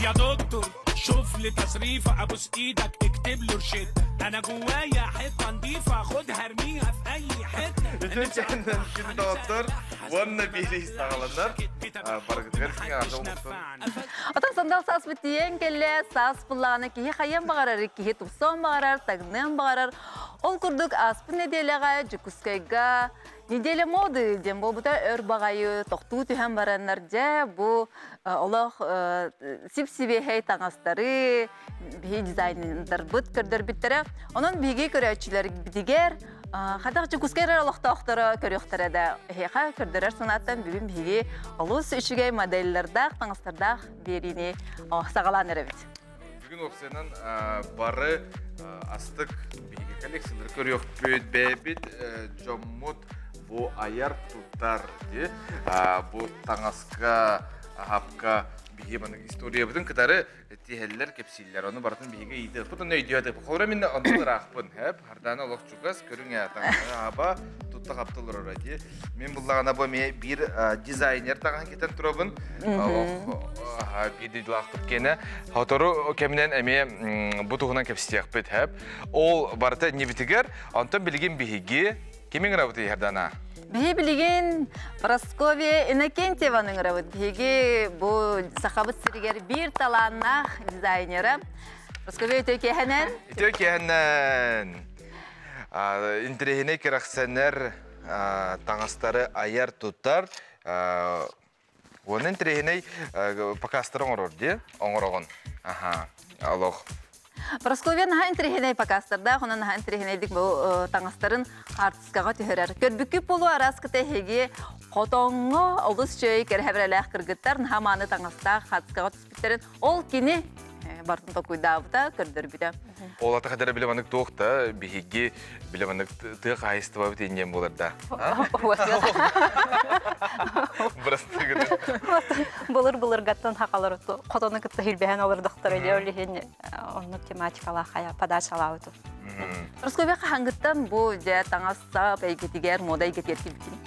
يا دكتور شوف لي تصريفة ابوس ايدك اكتب له روشتة انا جوايا حتة نضيفة خدها ارميها في اي حتة Үтүө күн доҕоттор уонна биэрии саҕаланар. Барыгытыгар киҥ Отон сандал сааспыт тиийэн кэллэ, саас буллаҕына киһи хайыан баҕарар, киһи тупсуон баҕарар, таҥныан баҕарар. Ол курдук ааспыт нэдиэлэҕэ Дьокуускайга Неделя моды диэн буолбута өр баҕайы тохтуу түһэн бараннар дьэ бу олох сип-сибиэһэй таҥастары биһи дизайнердарбыт көрдөрбүттэрэ. Онон биһиги көрөөччүлэрбитигэр хатах Дьокуускай эрэ олохтоохторо көрүөхтэрэ да эһиэхэ көрдөрөр санааттан бүгүн биһиги олус үчүгэй моделлардаах таҥастардаах биэриини саҕалаан эрэбит. Бүгүн уопсайынан бары астык биһиги коллекциялары көрүөхпүт, бэйэбит дьоммут бу айар тутар ди бу таҥаска, аһапка биһиги маннык историябытын кытары тиһэллэр, кэпсииллэр. Ону барытын биһиги ыйытыахпыт, онно өйдүөхпүт. Холобура мин онтон ыраахпын, хэп, Хардаана олох чугас, көрүҥ ээ, таҥаһы аба, тутта хапта олорор дии. Мин буллаҕына бу эмиэ биир дизайнер таҥаһын кэтэн турабын. Олох биир дойдулаахпыт киэнэ. Сотору кэминэн эмиэ бу туһунан кэпсиэхпит, хэп. Ол барыта иннибитигэр, онтон билигин биһиги кими ыҥырабытый, Хардана? Биһи билигин Прасковья Иннокентьеваны ыҥырабыт. Биһиги бу Сахабыт сиригэр биир талааннаах дизайнера. Прасковья үтүө киэһэнэн. Үтүө киэһэнэн. Интэриэһинэй кэрэхсэнэр таҥастары айар-тутар уонна интэриэһинэй покастары оҥорор дии оҥороҕун. Аха, олох. Прасковья наһаа интэриэһинэй покастардаах, онон наһаа интэриэһинэйдик бу таҥастарын хаартыскаҕа түһэрэр. Көрбүккүт буолуо араас кыта эһиги хотоҥҥо олус үчүгэй кэрэһэбирэлээх кыргыттар наһаа мааны таҥастаах хаартыскаҕа түспүттэрин Ол кини бартын толкуйдаабыта, көрдөрбүтэ. Ол ата хадара биле манык туох да биһиги биле манык тыа хаһайыстыбабыт инньэн буолар да. Бырастыгын. Былыр былыргаттан хакалар хотону кытта хилбэһэн олордохтор диye ол иһин оннук тематикалаах хайа подачалаабытым. Рускове хаһангыттан бу дьэ таҥас сап эйгэтигэр мода эйгэтигэр киирбитин?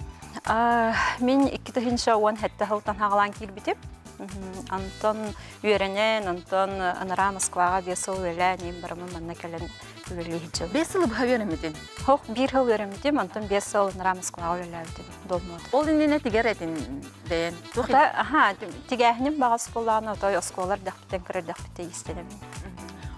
Мин 2017 сылтан хагалаан киирбитим. Онтон үөрэнэн, онтон анараа Москваҕа биэс сыл үлэлээн, иим барамын манна кэлэн үлэлии сылдьабын. Биэс сылы быһа үөрэммитин? Хох, биир сыл үөрэммитим, онтон биэс сыл анараа Москваҕа үлэлээбитим долмуот. Ол иннинэ тигэр этин бэйэн? Аха, тигээһиним баҕас буоллаҕына, отой оскуолар дэхпитен көрөрдөхпүтэ иистэнэбин.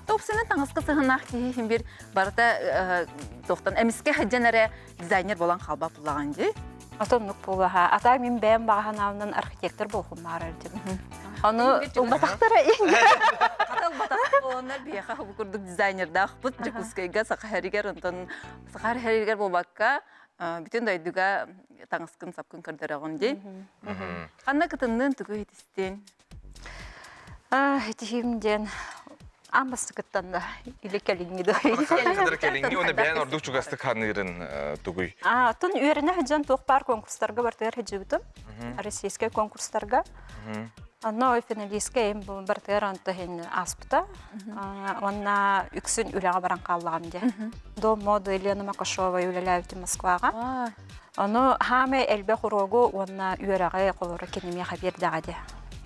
Топсина таҥаска сыһыннаах киһи иһин бир барыта тохтон эмискэ сылдьан эрэ дизайнер болан халба буллаҕын дии. Отоннук буолаха. Ата мин бэйэм баҕаһанаабынан архитектор буолхум баарар дим. Ону ылбатахтара Ылбатах оннор биһиэхэ бу курдук дизайнердаахпыт Дьокуускайга Саха сиригэр онтон Саха сиригэр буолбакка бүтүн дойдуга таҥаскын сапкын көрдөрөҕүн дии. Ханна кытыннын тугу иһитистин? Итиһим диэн аан бастакыттан да или кэлиҥҥи да Кадыр кэлиҥҥи уонна бэйэн ордук чугастык ханыырын тугуй? Оттон үөрэнэ сылдьан туох баар конкурстарга бартыгар сылдьыбытым. Российскай конкурстарга. Онно финалистка эм бартыгар онто иһин ааспыта. Уонна үксүн үлэҕэ баран хааллаҕым диye. Дом моды Елена Макашова үлэлээбитим Москваҕа. Ону хаамай элбэх уруогу уонна үөрэҕи холоро кинимиэхэ биэрдэҕэ дии.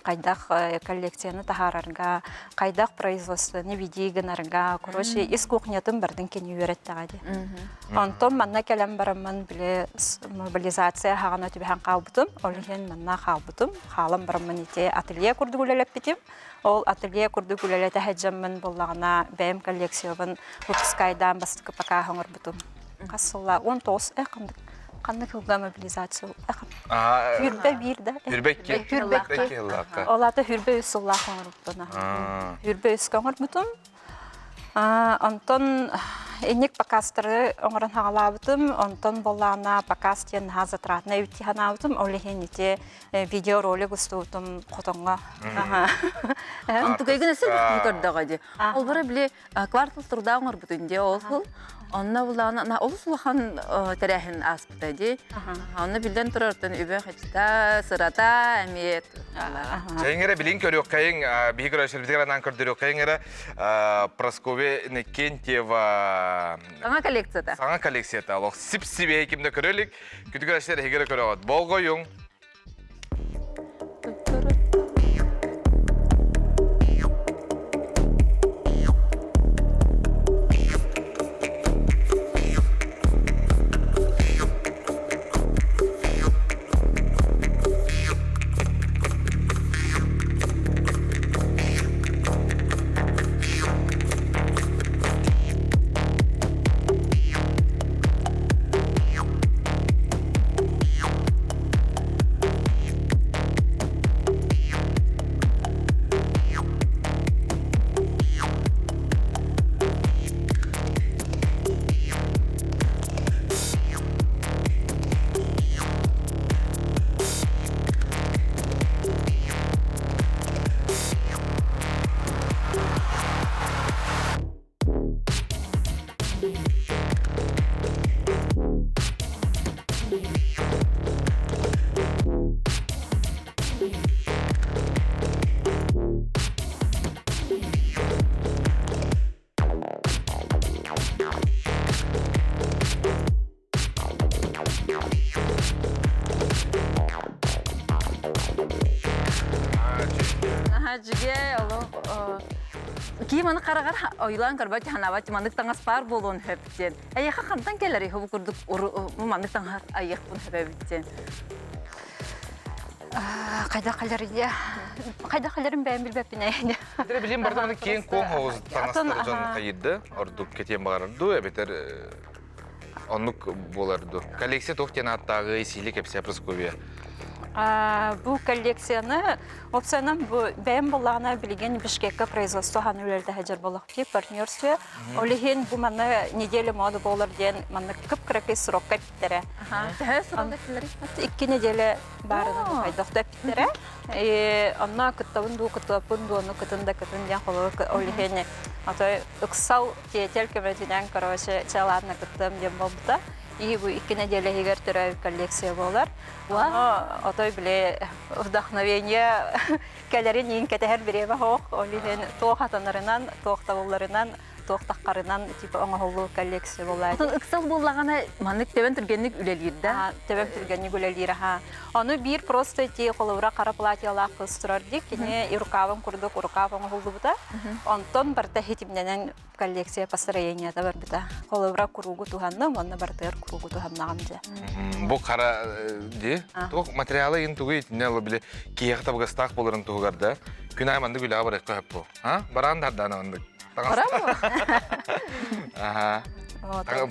Хайдах коллекцияны таһаарарга, хайдах производствоны веди гынарга, короче, ис кухнятын бардын кини үөрэттэҕэ дии. Онтон манна кэлэн бараммын били мобилизация хаҕана түбэһэн хаалбытым. Ол иһин манна хаалбытым. Хаалан бараммын ити ателье курдук үлэлэппитим. Ол ателье курдук үлэлэтэ сылдьаммын буоллаҕына бэйэм коллекциябын выпускайдаан бастакы показ оҥорбутум. Хас сылла 19 э ханнык ханнык сылга мобилизация Хүрбэ биир да Хүрбэ икки Хүрбэ икки сыллаахха Ол аата хүрбэ үс сыллаах оҥорбутун Хүрбэ үскэ оҥорбутум Онтон инник показтары оҥорон хаҕалаабытым онтон буоллаҕына показ диэн наһаа затратнай эбит дии санаабытым ол иһин ити видеоролик устубутум хотоҥҥо Онтукайгын өссө көрдөҕө дии. Ол бара били квартал труда оҥорбутун дии ол сыл. Онно булаана олус улахан тэрээһин ааспыта дии. Онно биллэн турар оттон үбэ хачыта, сырата эмиэ Чайың эрэ билин көрүөххэйиҥ, биһи көрөөччүлэрбитигэр анаан көрдөрүөххэйиҥ эрэ Прасковья Иннокентьева Саҥа коллекцията. Саҥа коллекцията. Олох сип-сибиэһэй ким да көрө илик. Күтү көрөөччүлэр эһиги эрэ көрөҕүт. Болҕойуҥ! Үчүгэй олох кии маны хараҕар ойулаан көрбөт санаабат маннык таҥас баар буолуон сөп диэн. Эйиэхэ хантан кэлэрий бу курдук маннык таҥас айыахпын сөп эбит диэн. Хайдах кэлэрий хайдах кэлэрин бэйэм билбэппин ээ. Дere билим барда маны киэҥ куоҥ хоҕус таҥастар дьон хайырды ордук кэтиэн баҕарар дуу эбэтэр Оннук буолар дуу? Коллекция туох диэн ааттааҕый, сиили кэпсээ Прасковья. Бу коллекцияны, опциянан бу бэйэм буоллаҕына билигин Бишкекка производство ханы үлэлэтэ сылдьар буоллахпыт партнерстве. Ол иһин бу манна неделя мода буолар диэн манна кып-кыракый срокка эппиттэрэ. Төһө срок эттилэрий? Икки неделя баарынан хайдах да эппиттэрэ. И онно кыттабын дуу, кыттыбаппын дуу, ону кытын да кытын диэн холобур ол иһин отой ыксал Тиэтэл көмөтүнэн, короче, чэ ладно кыттыам диэн буолбута. И бу икки нэдиэлэ иһигэр төрөөбүт коллекция буолар. Ону отой били вдохновение кэлэрин иин кэтэһэр бириэмэ суох. Ол иһин туох атанарынан, туох табылларынан, туох таххарынан типа оҥоһуллуу коллекция буолла. Отон ыксал буоллаҕына маннык тэбэн түргэнник үлэлиир да? Тэбэн түргэнник үлэлиир аха. Ону биир просто ити холобура хара платьелаах кыз турар дии, кини рукавын курдук рукав оҥоһуллубута. Онтон барыта хитимнэнэн коллекция построенията барбыта. Холобура куругу туһанным, уонна барытыгар куругу туһаннаҕым дьэ. Бу хара дии, туох материалы ин тугу итинне ылы били киһиэхэ табыгастаах буоларын туһугар да күн аайы маннык үлэҕэ барыахха сөп буо. А? Бараан дардаана маннык. Баран Аха.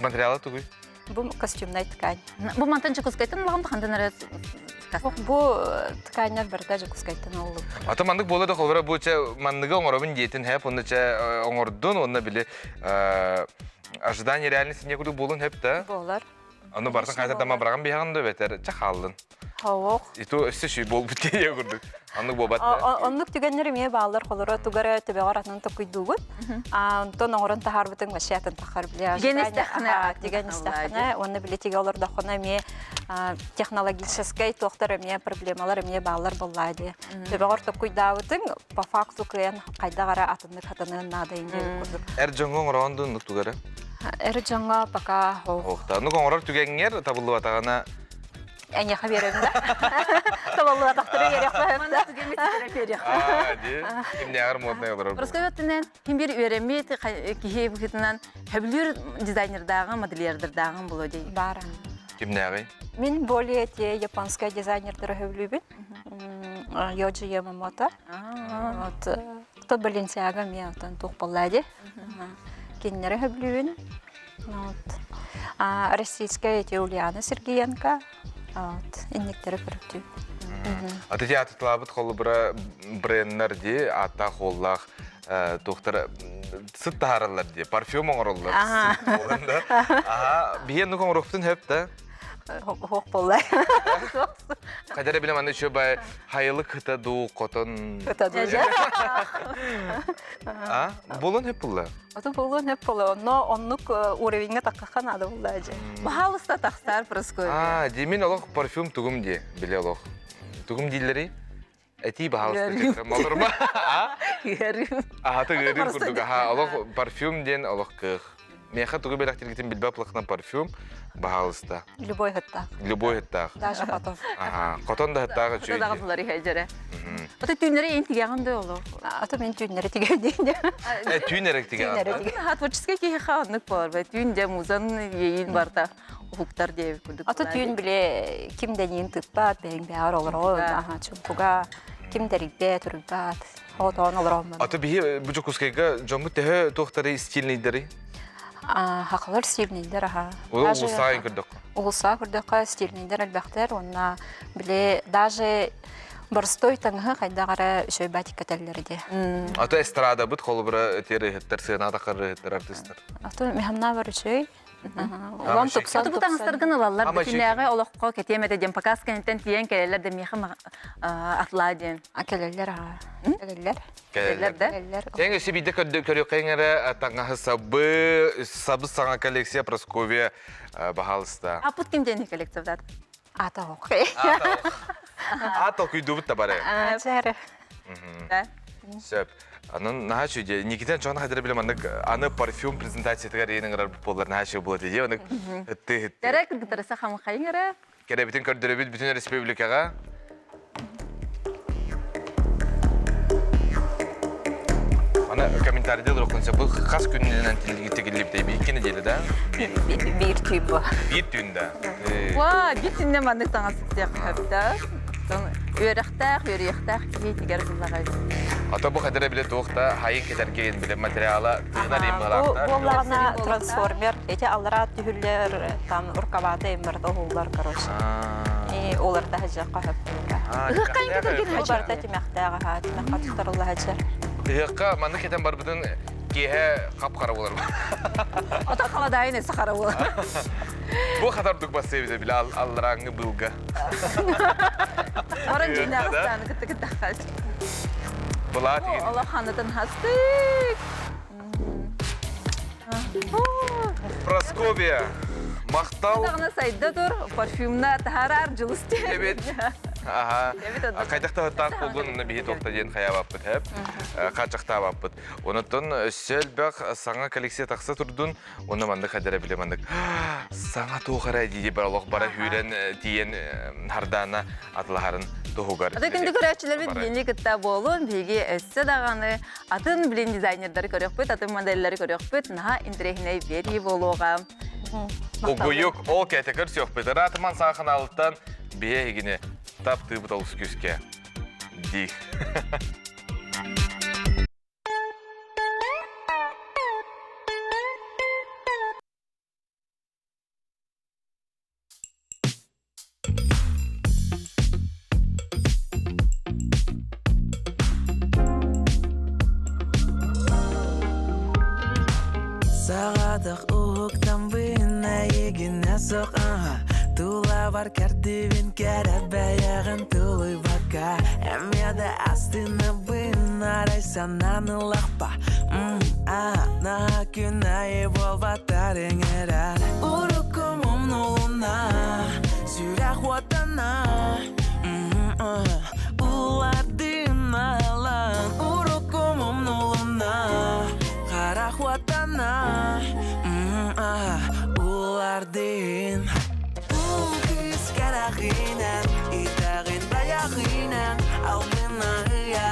Материалы тугуй? Бу костюмнай ткань. Бу мантан Дьокуускайтан улахан хантан эрэ Бу тканьнар барыта Дьокуускайтан оллубут. Ата маннык буола да холбора бу чэ манныгы оҥоробун диэтин хэп онно чэ оҥордун уонна били ожидание реальности не курдук буолун хэп да. Буолар. Ону барытын хайта дама быраган биһаҕын да бэтэр чэ хааллын. Хоох. Иту өссө шүй буолбут диye курдук. Оннук буолбат да. Оннук түгэннэр эмиэ бааллар холоро тугара төбөҕөр атын токуйдуугут. Онтон оҥорон таһаарбытыҥ вообще атын тахар биле. Тигэн истэххинэ тигэн истэххинэ уонна били тигэ олордоххуна эмиэ технологическай туохтар эмиэ проблемалар эмиэ бааллар буоллаа дии. Төбөҕөр токуйдаабытыҥ по факту кыайан хайдах эрэ атыннык хатаныан наада диэн курдук. Эр дьоҥҥо оҥороон дуу тугары? Эр дьоҥҥо пока Охта. Ну оҥорор түгэҥҥэр табыллыбатаҕына Эйиэхэ биэрэбин да? Табыллыбатахтары биэриэхпэ Манна түгэммит биэриэхпэ. Аа, дии. Кимнээҕэр моднай олорор. Русскай өттүнэн ким бир үөрэммит киһи быһыытынан сөбүлүүр дизайнердааҕын, модельердардааҕын булуо дии. Баара. Кимнээҕий? Мин более те японскай дизайнердары сөбүлүүбүн. Йоджи Ямамото. Вот то Баленсиага мен отон туох буолла дии. Кинилэри сөбүлүүбүн. Вот. А российская эти Ульяна Сергеенко. Вот. Инниктери көрүктүү. Аты театртлаабыт холобура бренднер дии, ааттаах уоллаах туохтара сыт таһаараллар дии, парфюм оҥороллор. Буолан да. Аха, биһиэн ну оҥоруохпутун хөп да. Хоох буолла. Кадара билем аны еще бай хайылык хыта дуу хотон. Хыта дуу. А, болон хөп булла. Ото буолуон сөп буолуо. Онно оннук уровеньҥа таххахха наада буолла дьэ. Баһаалыста тахсаар Прасковья. Аа, дии мин олох парфюм тугум дии, биле олох. Тугум дииллэрий? Этии баһаалыста Молорма. А? Ыарыым. Аһаты ыарыым курдук. Аха, олох парфюм диэн олох кыах. Миэхэ тугу бэлэхтиргитин билбэт плахынан парфюм баһаалыста. Любой хыттаах. Любой хыттаах. Даже потом. Аха, хотон да хыттаах үчүгэй. Даҕа булар иһэ дьэрэ. Ото түүннэри эн тигэҕин да олох. Ато мен түүннэри тигэбин. Э, түүн эрек тигэҕин. Ха творческий киһи ха оннук болар. Түүн дьэ музан иэйин барта уһуктар диэбит курдук. Ато түүн биле ким да ниин тыппат, бэйиҥ бэҕэр олороо, аха чумпуга ким дэрийбэт, уруйбат, отоон олорооммун. Ато биһи бу Дьокуускайга дьоммут төһө туохтары стильныйдары? Хахалар стильныйдар аха. Ол улусаа көрдөххө. Улусаа көрдөххө стильныйдар элбэхтэр уонна биле даже боростой таҥаһы хайдах эрэ үчүгэй батиккэтэллэр ди. Ато эстрадабыт холобура тиэрэ сыана тахар артистар. Ато мехамна бар үчүгэй. Улам тупсан Ото бу таҥастаргын ылаллар бүтүнээҕи олоххо кэтиэм этэ диэн показ кэнниттэн тиийэн кэлэллэр да миэхэ атлаа диэн. Кэлэллэр аа. Кэлэллэр. Кэлэллэр да? Тэҥ өссө биирдэ көрүөххэ эрэ таҥаһы сабы, сабы саҥа коллекция Прасковья баһаалыста. Аппыт ким диэн коллекция Ата ох. Ата күйдүбүт да бары. Чээрэ. Сөп. Анан наһаа үчүгэй. Никитен чоҕун хайдара билем аннык аны парфюм презентациятыгар иин ыҥырар буоллар наһаа үчүгэй буолар дии. Анык ытты ытты. Кэрэ кыргыттарыса хамхайын эрэ. Кэрэбитин көрдөрөбүт бүтүн республикаҕа. Аны комментарийда ылыаххын сөп. Бу хас күнүнэн тигиллибитэй? Икки неделя да? Биир түүн бу. Биир түүн да? Ва, биир түннэ маннык таҥас сыттыахха сөп да. Үөрэхтээх, үөрүйэхтээх киһи тигэр буллаҕа. Ата бу хадара биле туох да хайын кетерген биле материала тыынар им Бу буоллаҕына трансформер эти аллара түһүллэр там рукавата иммерт оһуллар короче. И олар да хажакка хөптүллэр. Ыһыккайын кетерген Бу барыта тимэхтээх аха, тимэххэ туттарылла хажар. Ыһыкка маннык кетен барбытын киэһэ хап-хара болар. Ото халадайын эсэ хара болар. Бу хатардык бассыйбыта биле аллараңы былга. Баран дьиҥнээх астааны кытта кыттаххач. Былаат игин. Олох ханытын хастык. Прасковья, махтал. Даҕаны сайда тур, парфюмна таһаарар дьылыс Эбит. Аха. Хайдах таһыттаах буоллун, онно биһи туохта диэн хайаабаппыт, хэп. Хааччахтаабаппыт. Онотон өссө элбэх саҥа коллекция тахса турдун, Онно маннык хадара биле маннык саҥа туох эрэ дии бар олох бара сүүрэн тиийэн хардаана атылаһарын туһугар. Аты күндү көрөөччүлэрбит биһини кытта буолун, биһиги өссө даҕаны атын билин дизайнердары көрүөхпүт, атын модельлэри көрүөхпүт, наһаа интэриэһинэй биэрии буолуоҕа. Угуйук ол кэтэ көрсүөхпүт. Ыраатыман саха ханаалыттан биһи эһигини таптыыбыт олус күүскэ. Дии. Саҕатах уһуктан быына егинэ сох аха Тулабар кэрдибин кэрэ бэйэҕин тулуйбакка Эмиэ да астынабын арай санаан ыллахпа А наһаа күн аайы буолбаттар ыҥырар Уруккум умнулунна сүрэх уоттана Улардын алан уруккум умнулунна харах уоттана Улардын Кыыс карахынан итагын таяхынан алтына ыйа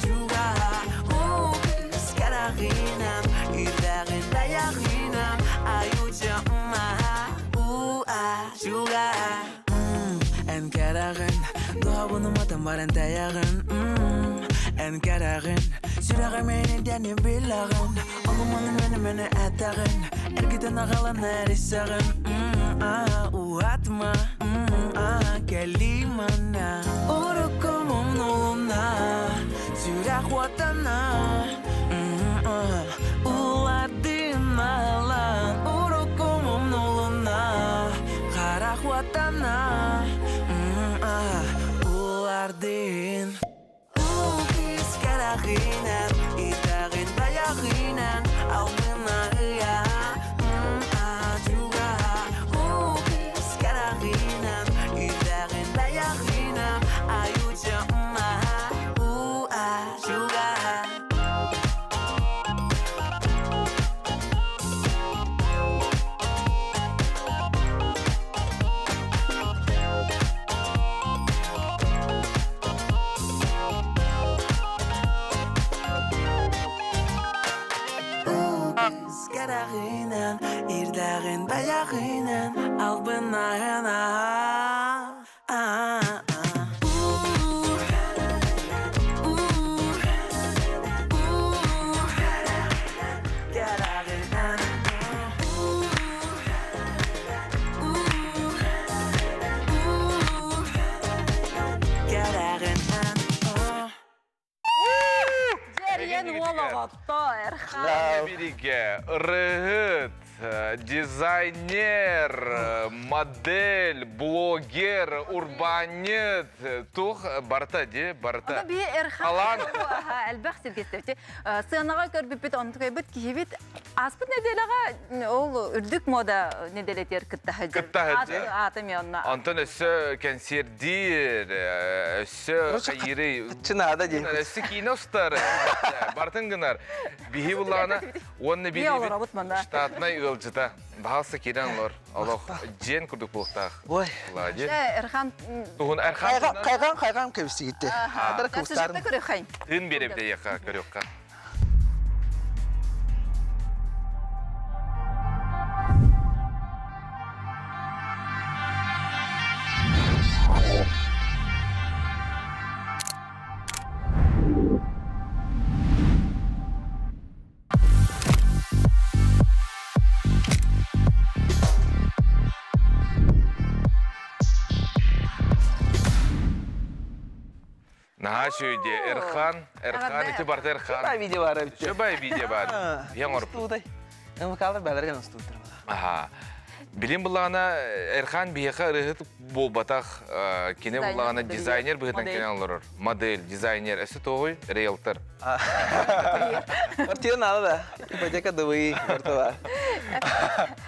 Чугаһа Кыыс карахынан итагын таяхынан аютя Чугаһа Эн кэрэҕин Дуһабын уматан баран тэйэҕин Эн кэрэҕин Сүрэҕим эйнэйдэни билэҕин Олуманы мени-мени этэҕин Эргитэн аҕалан эрисэҕин Уһатма Кэлии манна Уруккум умнулунна Сүрэх уоттана Улардын алан Уруккум умнулунна Харах уоттана Улардын Кыыс кэрэхинэн, итэҕин тайахынан, алтына ыйа, чугаһа. Кыыс кэрэхинэн, итэҕин тайахынан, айуча чугаһа. Кэрэҕинэн, ирдэҕин бэйэҕинэн, албыннаһын аа Кэрэҕинэн, Дьэриэн уол оҕотто Эрхан. Биригэ ырыһыт, дизайнер, модель, блогер, урбаанньыт, туох барыта ди, барыта. Аны би Эрхан Алан. элбэх сиргэ Сыанаҕа көрбүппүт, онтукайбыт киһибит Ааспыт нэдиэлэҕэ ол үрдүк мода нэдиэлэтигэр кытта сылдьар. Кытта сылдьар. Аата эмиэ онно. Онтон өссө кэнсиэрдиир, өссө хайыырый. Чынаада диэн. Өссө киинэ устар. Бартын гынар. Биһи буллаҕына уонна Биһи олоробут манна. штатнай. ыалдьыта. Баһалса киирэн олор. Олох дьиэн курдук буолуохтаах. Ой. Влади. Эрхан Туһун Эрхан Хайган хайган кэбисигитте. Адар кустарын. көрөхөйн. Тыын биэрэбит эйиэхэ көрүөххэ. Наһаа үчүгэй Эрхан, Эрхан ити барыта Эрхан. Шыбай видео бар эбит. Шыбай видео бар. Ең орпут. Мыкалар бәлерген устуутар. Аха. Билим буллаҕына Эрхан биһиэхэ ырыһыт буолбатах кини буллаҕына дизайнер быһыытынан кэлэн олорор. Модель, дизайнер. Өссө туоҕуй? Риэлтор. Квартира надо да. Ипотека дыбый, квартира.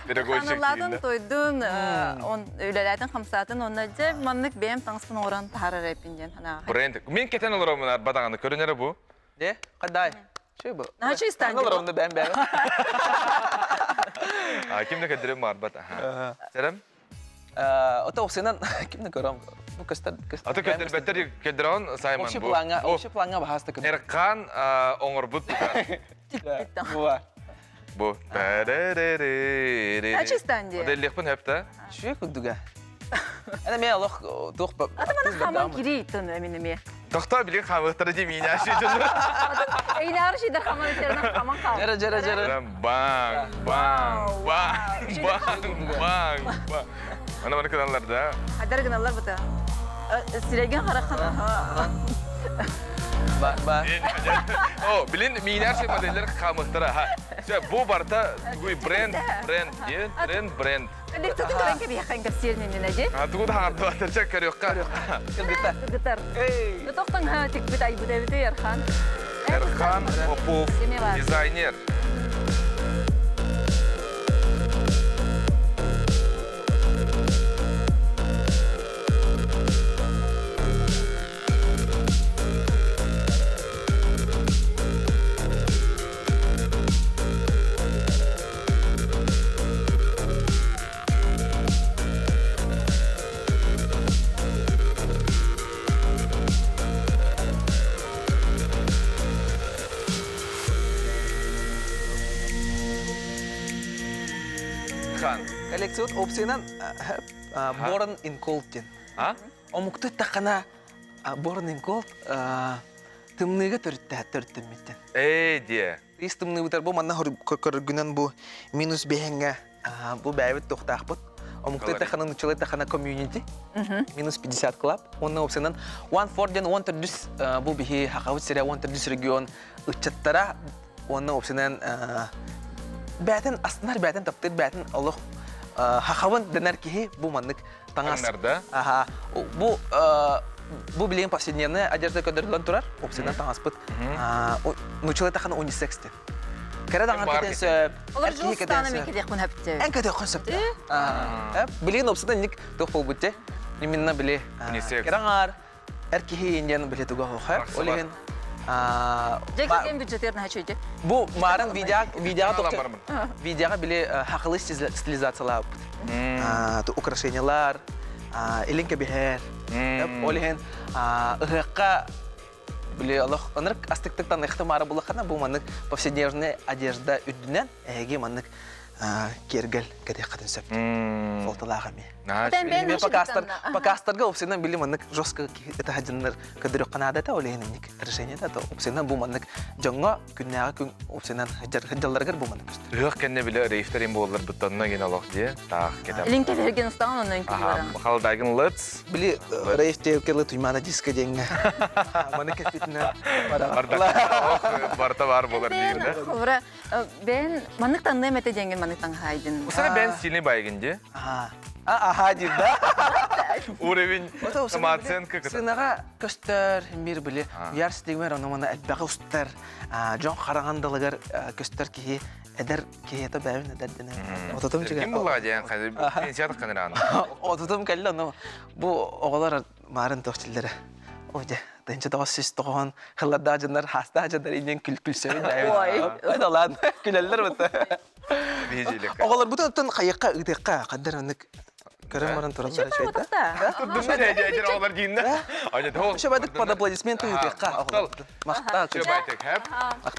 Ханалаатын тойдун, он үлэлээтин хамсаатын, онно дьэ маннык бэйэм таҥаспын оҥорон таһаарар эппин диэн санааҕа. Бренд. Мин кэтэн олороммун арба даҕаны көрүнэрэ бу. Не? Қандай? Чүй бу. Наһаа истан. Олоромду бэм бэм. А ким да көдөрөм барбат. Сэрем? Ото оксенан кимни көрөм? Бу көстөр көстөр. Аты көдөрбөттөр көдөрөн Саймон Общий бу. планга, общий планга баһаста көдөр. Эркан оҥорбут Бу. Бу. Наһаа истан дии. Моделлиэхпин хөптө. Чүй курдуга. Ана мен олох туох Аты мана хаман кири иттен эмин эме. Тохтоо билин хамыктара дии миинэ шүйдүн. Эйнары шидер хаман итеринен хаман хал. Жара жара жара. Бang, бang, бang, бang, бang, бang. Ана маны кыналлар да. Хадар гыналлар бута. Сиреген харахан. Ба ба. О, билин миинэ модельдер хамыктара. Ха. Все, бу барта тугуй бренд, бренд, е, бренд, бренд. Лифтатын көрөн кэбиэхэн кэпсиэрниннинэ дии. А тугу да хаардыбатарча көрүөххэ. Кыргыта. Кыргыттар. Эй. Тохтон тикпит айбыт эбити Эрхан. Эрхан Попов, дизайнер. Хан. Коллекцият опциянан Born in Cold диэн. А? Омукту тахана Born in Cold тымныыга төрүттэммиттен. Ээ диэ. Ис тымныыбытар бу манна көргүнэн бу минус биһэҥҥэ бу бэйэбит туохтаахпыт. Омукту тахана нуччалыы тахана комьюнити минус 50 club. Уонна опциянан One Four диэн 14 бу биһи Хахабыт сирэ 14 регион ыччаттара уонна опциянан бээтин астынар бээтин таптыыр бээтин олох хахабын дэнэр киһи бу маннык таҥас. Таҥнарда. Аха. Бу бу билигин повседневная одежда көрдөрүллэн турар. Опциянан таҥаспыт. Нуччалыы тахана унисекс диэн. Кэрэ даҕаны кэтэн сөп. Олор жуустаана мен кэтиэхпин хөптө. Эн кэтиэххин сөп. Билигин опциянан ник туох буолбут те. Именно били. Унисекс. Кэрэ аҥаар эр киһи индиан били туга хоха. Ол иһин Жеке бюджетерин хачуйды. Бу марын видео видеоға видеоға били хақылы стилизациялаабыт. Украшениялар, илин кэбиһэр. Ол иһин ыһыахха били олох ынырык астыктыктан ыхты маары булахана бу маннык повседневная одежда үрдүнэн эһиги маннык киэргэл кэтиэххитин сөп. Суолталаах эмиэ. Покастарга опсынан били маннык жестко это хадьыннар көдөрөххө наадата ол иһин инник решение да опсынан бу маннык дьоҥҥо күннээҕи күн опсынан хадьалларыгар бу маннык көстөр. Ыһыах кэннэ биле рейфтерин буоллар буттанна ген олох дие таах кетем. Илин кэбиһэрген устаҕын онно үҥкүү баран. Халдагын лыц. Били рейфтер туймана диско диэҥҥэ маны кэппитинэ Барта бар болар дигин Хобра бен маннык танныам этэ диэҥҥин маннык таҥхаайдын. Усара бен сильный байгин ди. Аха диир да. Уровень самооценка. Сынаға көстөр мир били уяр ситигмер ону мана элбэҕи устар дьон хараҕан көстөр киһи эдэр киһиэтэ бэйэбин эдэр дэнэ. Отутум Ким була диэн пенсия тахханырaan. Отутум кэллэ ону бу оҕолор маарын туохчиллэрэ. Ой, тынча тоҕус сүүс тоҕон хыллардаах дьоннор хаастаах дьоннор иннин күл күлсөбүн бэйэбин. Ой, да ладно, күлэллэр бутта. Биһижилекка. Оҕолорбутун оттон хайыахха ыытыахха хаддар оннук көрөн баран тураллар үчүгэй да. Турдунна дьэ оҕолор дииннэ. Шөбадык под аплодисменты ыытыахха оҕолорбутун. Махтал. Шөбайтык хэп.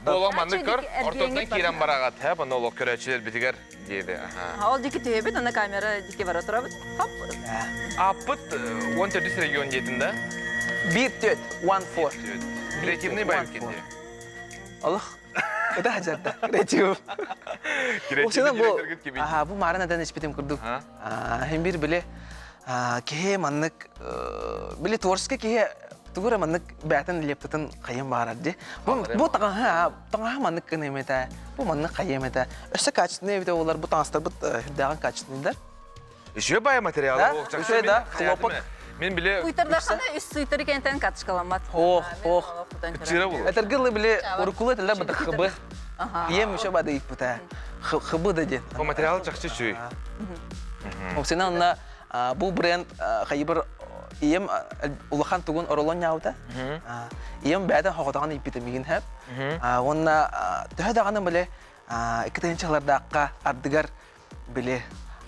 Буолан маннык көр, ортотунан киирэн бараҕат хэп, ону олох көрөөччүлэрбитигэр диэди. Ол дики түһэбит, аны камера дики бара турабыт. Хоп. Аппыт 14 регион диэтин да? Биир түөт, one four. Креативный байып кетти. Олох Это хажарда. Креатив. Креативный бу аха бу марын адан испитим курдук. Хем бир биле киһи маннык биле творческий киһи тугура маннык бээтин лептатын хайым баарар ди. Бу бу таҥаһа таҥаһа маннык гыныым этэ. Бу маннык хайым этэ. Өссө качественный эбитэ олар бу таҥастарбыт үрдээҕин качественныйдар. Үчүгэй баай материалы Үчүгэй да, хлопок. Мин биле Уйтардахана үс суйтары кентен катышкаламат. Ох, ох. Чыра булу. Этэргэ ылы биле урукулу этэлэр бата хыбы. Ийэм еще бады ыйыппыта. Хыбы да диэн. Бу материал чахчы үчүгэй. Оксана онна бу бренд хайыбыр ийэм улахан тугун оролон ньаабыта. Ийэм бэйэтин хоҕотоҕон ыйыппыта мигин хэп. Уонна төһө даҕаны биле икки ардыгар били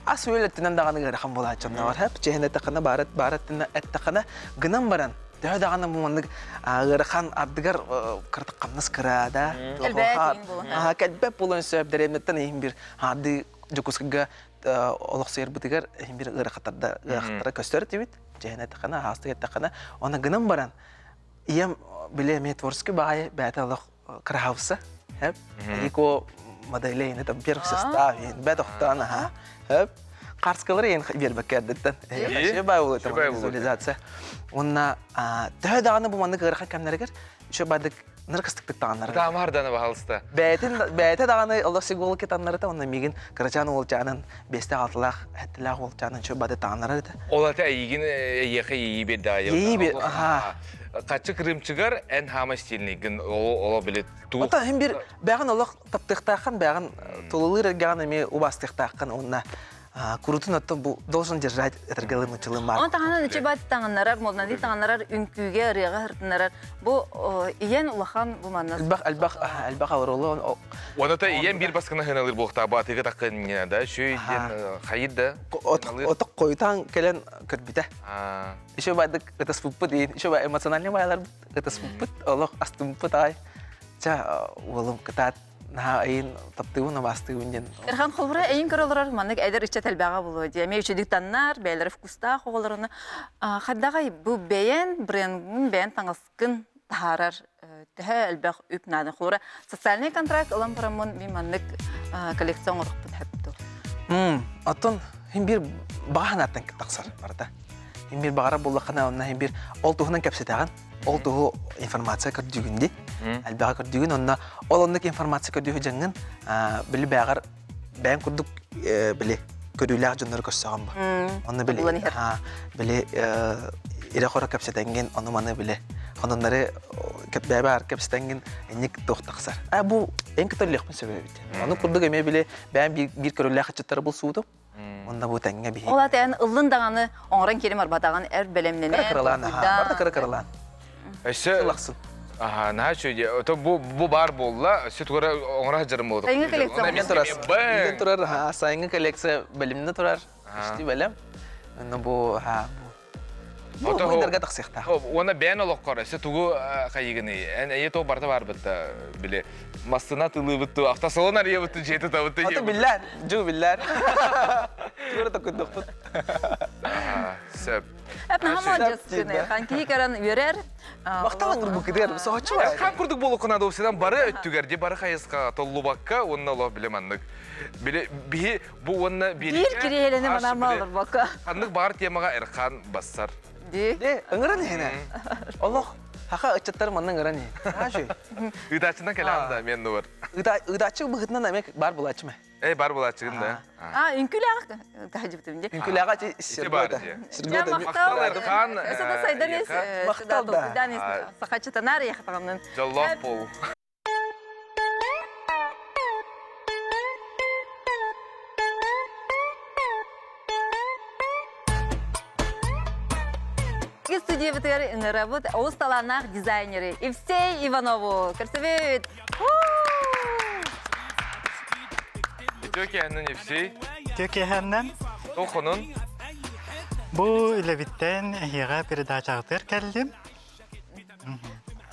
ас-үөл өттүнэн даҕаны ыарахан буолааччыннар хэп чэһин эттэххинэ баар баар өттүнэн эттэххинэ гынан баран төһө даҕаны бу маннык ыарахан ардыгар кыратык хамнас кыра да кэлбэт буолан сөп дэриэбинэттэн иһин бир хаардыы Дьокуускайга олохсуйарбытыгар иһин бир ыарахаттарда ыарахаттара көстөр этибит чэһин эттэххинэ аһаастык эттэххинэ уонна гынан баран ийэм били эмиэ творческий баҕайы бэйэтэ олох кыраһаабыса хэп Рико моделейни там первый состав бэт охтоон аха хэп карскалары ен биэрбэккэ эрдэттэн бай болот визуализация уонна төһө даҕаны бу маннык ыарахан кэмнэригэр еще бадык ныркыстыктык таҕаннара Таамарданы баһалыста. Бэйэтин бэйэтэ даҕаны олох сиголки таннарыта онно мигин кырачаан уолчаанын биэстээх алтылаах хэттилээх уолчаанын чө бады таҕаннарар этэ. Ол ата эйигин эйиэхэ ийии биэрдэ Ийии биэр аха. Хаччы кырыымчыгар эн хаама стильныйгын оло били туу. Ота хим бир бэҕин олох таптыахтааххын бэҕин тулалыыр эргэҕин эмиэ убаастыахтааххын уонна курутун оттон бу должен держать этэргэлы мычылы мар. Он таһынан ичи бат таҥыннарар, молнали таҥыннарар, үҥкүүгэ, ырыаҕа һыртыннарар. Бу ийэн улахан бу манна. Элбэх элбэх элбэх авролу Оната ийэн бир баскына хыналыр буохта баатыга таккын да шүй диэн хайыр да. Оток койутаан кэлэн көрбүтэ. Еще бардык ытаспыппыт иин, еще эмоциональный байларбыт ытаспыппыт, олох астымпыт ай. Ча уолум кытаат наһаа ыйын таптыыбын абаастыыбын диэн. Эрхан холбура эйин көрө олорор маннык эдэр ыччат элбэҕэ буолуо дии. Эмиэ үчүгдүк таннар, бэйэлэрэ вкустаах оҕолоруна. Хайдаҕай бу бэйэн брендин, бэйэн таҥаскын таһаарар төһө элбэх үп наада. Холобура социальный контракт ылан бараммын мин маннык коллекция оҥорохпун сөп дуо? Оттон хин бир баҕа санааттан тахсар барыта. Хин бир баҕара буоллаххына онно хин бир ол туһунан кэпсэтэҕин. Ол туһу информация көрдүүгүн ди. Элбэҕи көрдүүгүн онно ол оннук информация көрдүүһү дьаҥҥын били бэҕэр бэйэҥ курдук били көрүүлээх дьоннору көрсөҕүн бу. Онно били били ирэ-хоро кэпсэтэҥҥин ону-маны били ононнары бэйэбэ кэпсэтэҥҥин инник туох тахсар. А бу эн кытарлыахпын сөп эбит. Ону курдук эмиэ били бэйэм биир көрүүлээх ыччаттары булсуутум. Онно бу тэҥҥэ биһиги. Ол ата эн ыллын даҕаны оҥорон киирим арбатаҕын эр бэлэмнэнэн. Кыра кыралаан, барда кыра кыралаан. Өссө Сылахсын. Аха, наһаа үчүгэй. Ото бу бу баар буолла. Өссө тугара оҥоро сылдьарым буолла. Сайыҥҥы коллекция Билэн турар. Билэн турар. Сайыҥҥы коллекция бэлэмнэ турар. Ишти бэлэм. Онно бу бу бу ыйдарга тахсыахтаах. Уонна бэйэн олоххор өссө тугу хайыгыный? Эн эйэ то барыта барбыт да били массына тылыыбыт ту автосалон арыйабыт ту дьиэ тутабыт Ото биллэр, жу биллэр. Тугу токуйдукпут. Сөп. Эп наһаа маладьыаскын. Хан киһи көрөн үөрэр. Махтал ыңырбыкытыгар соһуччу бар. Хан курдук буолуккуна да бары өттүгэр ди бары хайысха толлубакка уонна олох биле маннык. Биле биһи бу уонна биир кириэһилэни манаама олорбокко. Ханнык баар темаҕа Эрхан бассар. Ди. Ди ыҥыран иһинэ. Олох хаха ыччаттар манна ыҥыран иһин. Аажы. Ыытааччынан кэлэҕин да мен нур. Ыытааччы быһытынан эмиэ бар булааччы ме. Эй, бар булааччыгын да. А, үҥкүүлээх таһдьыбытым ди. Үҥкүүлээҕэ ти Сергота. Сергота. Махтал Эрхан. Өсө да сайдан ис. Махтал да. Сахачытанар яхтаҕынын. Дьоллоох пол. Студиябытыгар ыҥырабыт олус талааннаах дизайнеры Евсей Иванову. Көрсөбүт! Үтүө киэһэннэн Евсей. Үтүө киэһэннэн. Туоххунун? Бу үлэбиттэн эһиэхэ передачаҕытыгар кэллим.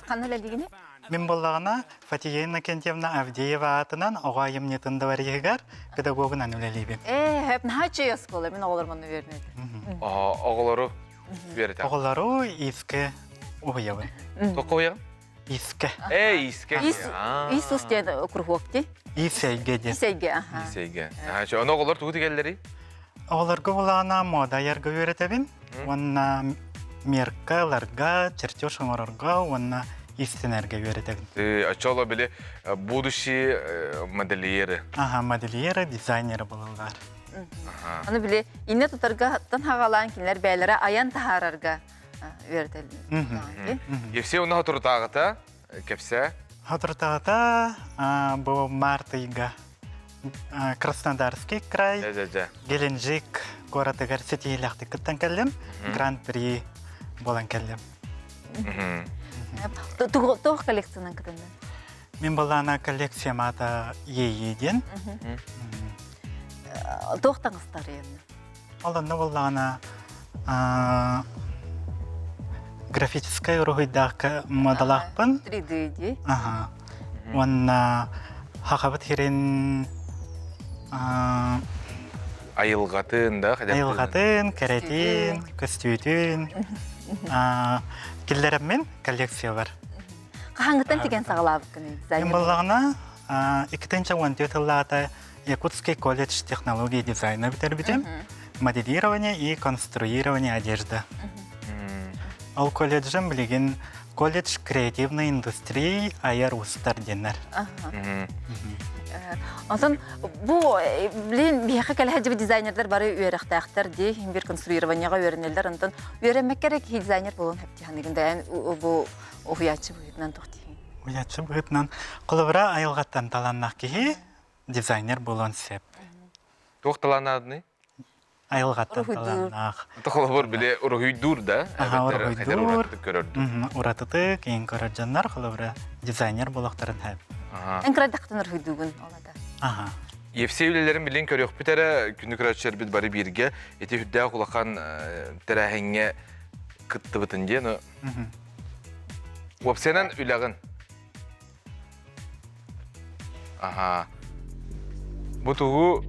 Ханна үлэлиигиний? Мин буоллаҕына Фатия Иннокентьевна Авдеева аатынан оҕо айымньытын двориһыгар педагогунан үлэлиибин. Ээ, наһаа үчүгэй оскуола. Мин оҕолорум онно үөрэнэллэр. Оҕолору үөрэтэ. Оҕолору искэ уһуйабын. Туохха уһуйаҕын? Искэ. Ээ, искэ. Иисус диэн куруһуок дии. Ис эйгэ диэн. Ис эйгэ, аха. Ис эйгэ. Ону оҕолор тугу тигэллэрий? Оҕолорго булаана мода айарга үөрэтэбин. Уонна мерка ыларга, чертеж оҥорорго уонна истинэргэ үөрэтэбин. Оччоло били будущие модельеры. Ага, модельеры, дизайнеры булаллар. Аны били инне тутарга тан хагалаан кинилэр бэйэлэрэ айан таһаарарга үөрэтэллэр. Евсей уна хотурутааҕыта кэпсээ. Хотурутааҕыта бу март ыйга Краснодарский край, Геленджик куоратыгар ситиһиилээхтик кыттан кэллим. Гран-при буолан кэллим. Туох коллекциянан кытыннын? Мин былаана коллекциям аата Иэйии диэн. Туох таҥастар иэннэ? Ол онно буоллаҕына графическай уруһуйдаах модалаахпын. 3D дии. Аха. Уонна хахабыт хирин айылҕатын да айылҕатын, кэрэтин, көстүүтүн киллэрэммин коллекциялар. Хаһааҥҥыттан тигэн саҕалаабыккын Мин буоллаҕына 2014 сыллаата Якутский колледж технологии и дизайна бүтэрбитим. Моделирование и конструирование одежды. Ол колледжым билигин колледж креативной индустрии айар уустар диэннэр. Онтон бу блин биһиэхэ кэлэ сылдьыбыт дизайнердар бары үөрэхтээхтэр дии бир конструированиеҕа үөрэнэллэр онтон үөрэммэккэ эрэ киһи дизайнер буолуон сөп дии саныгын да бу уһуйааччы быһыытынан туох диигин Уһуйааччы быһыытынан холобура айылҕаттан талааннаах киһи дизайнер буолуон сөп. Туох талааннаадыный? Айылҕаттан талааннаах. Холобур били уруһуйдуур да? Уруһуйдуур. Уратытык, ең көрөр дьоннор холобура дизайнер буолуохтарын сөп. Эн кырадахтан уруһуйдуугун ол ата. Аха. Евсей үлэлэрин билин көрүөхпүт эрэ, күнү көрөөччүлэрбит бары бииргэ ити үрдээх улахан тэрээһиҥҥэ кыттыбытын диэн. Уопсайынан үлэҕин Аха. Бу тугу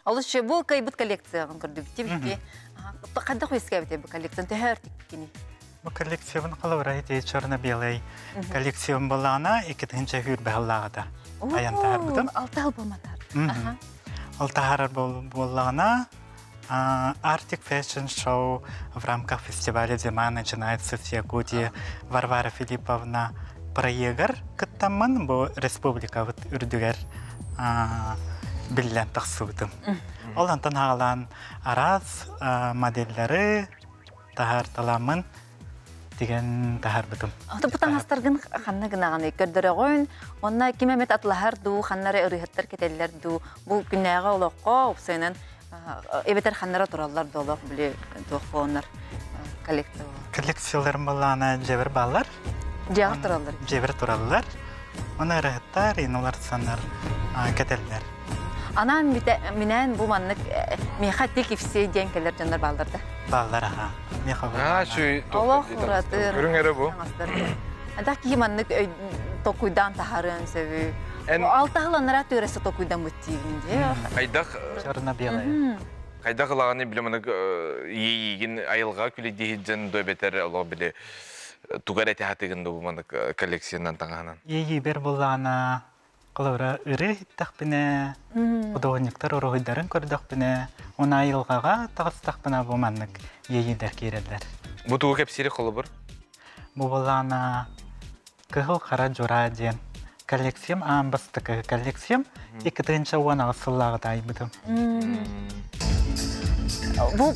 Олус үчүгэй бу кыайбыт коллекцияҕын көрдүбүт бикки. Хайдах үөскээбитий бу коллекцияны төһө өр тиккиний? Бу коллекциябын холобура ити черно-белый коллекциям буоллаҕына иккитинчи сүүрбэ сыллааҕыта айан таһаарбытым. Алта сыл буолматар. Ол таһаарар буоллаҕына Arctic Fashion Show в рамках фестиваля «Зима начинается с Якутии» Варвара Филипповна проегар кыттаммын бу республикабыт үрдүгэр биллэн тахсыбытым. Ол онтон хаалаан араас модельлары таһаарталаммын тигэн таһаарбытым. Ото бу таҥастаргын ханна гынаҕыный көрдөрөҕүн, уонна ким эмит атлаһар дуу, ханна эрэ ырыаһыттар кэтэллэр дуу, бу күннээҕи олоххо уопсайынан эбэтэр ханнара тураллар да олох били туох буоланнар коллекция Коллекцияларым балаана дьэбэр бааллар. Дьиэҕэр тураллар. Дьиэбэр тураллар. Оны ырыһыттар, инуларсаннар кэтэллэр. Анаан минээн бу маннык миэхэ тик ипсиэ диэн кэлэр дьоннор бааллар да? Бааллар аха. Миэхэ Аа, чүй Олох уратыр. Көрүҥ эрэ бу. Антах киһи маннык токуйдаан таһарыан сөбү. Алтаһыланнара түөресе токуйдаммыт диибин дии. Хайдах Черно-белое. Хайдах ылаҕаны били маннык иэйиигин айылҕа күлэйдиһиддьэн до эбэтэр олох били тугар этэ хатыгын да бу маннык коллекциянан таҥаһынан. Иэйиибэр буллаҕына Холобура, ырыа иһиттэхпинэ, худуоһунньуктар уруһуйдарын көрдөхпүнэ, уонна айылҕаҕа таҕыстахпына бу маннык иэйиилэр киирэллэр. Бу тугу кэпсиири холобур? Бу былаана Кыһыл хара дьураа диэн коллекциям аан бастакы коллекциям 2018 сыллааҕыта айбытым. Бу